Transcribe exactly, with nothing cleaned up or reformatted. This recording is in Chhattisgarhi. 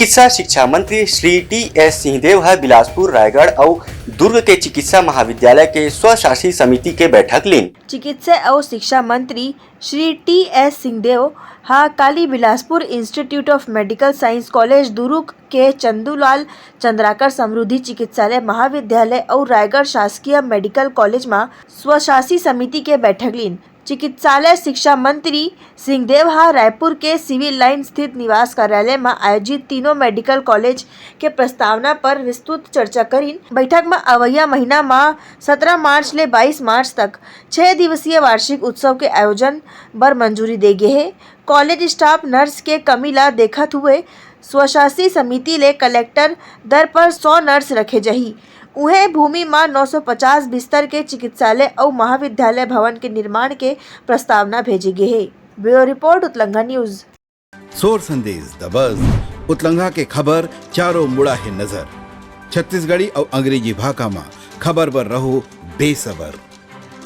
चिकित्सा शिक्षा मंत्री श्री टी एस सिंहदेव ह बिलासपुर, रायगढ़ अउ दुर्ग के चिकित्सा महाविद्यालय के स्वशासी समिति के बैठक लीन। चिकित्सा अउ शिक्षा मंत्री श्री टी एस सिंहदेव ह काली Bilaspur Institute of Medical Science College Durg के चंदूलाल चंद्राकर समृद्धि चिकित्सालय महाविद्यालय अउ रायगढ़ शासकीय मेडिकल कॉलेज म स्वशासी समिति के बैठक लीन। चिकित्सालय शिक्षा मंत्री सिंहदेव ह रायपुर के सिविल लाइन स्थित निवास कार्यालय म आयोजित तीनों मेडिकल कॉलेज के प्रस्तावना पर विस्तृत चर्चा करिन। बैठक म अवइया महीना म सत्रह मार्च ले बाईस मार्च तक छह दिवसीय वार्षिक उत्सव के आयोजन बर मंजूरी दे गे हे। कॉलेज स्टाफ नर्स के कमी ला देखत हुए स्वशासी समिति ले कलेक्टर दर पर सौ नर्स रखे जही। उहें, भूमि म नौ सौ पचास बिस्तर के चिकित्सालय अउ महाविद्यालय भवन के निर्माण के प्रस्तावना भेजे गे हे। Bureau report, Utlanga news. सोर संदेश, द बज, उतलंगा के खबर चारों मुड़ा हे नजर। छत्तीसगढ़ी अउ अंग्रेजी भाखा म खबर बर रहो बेसबर।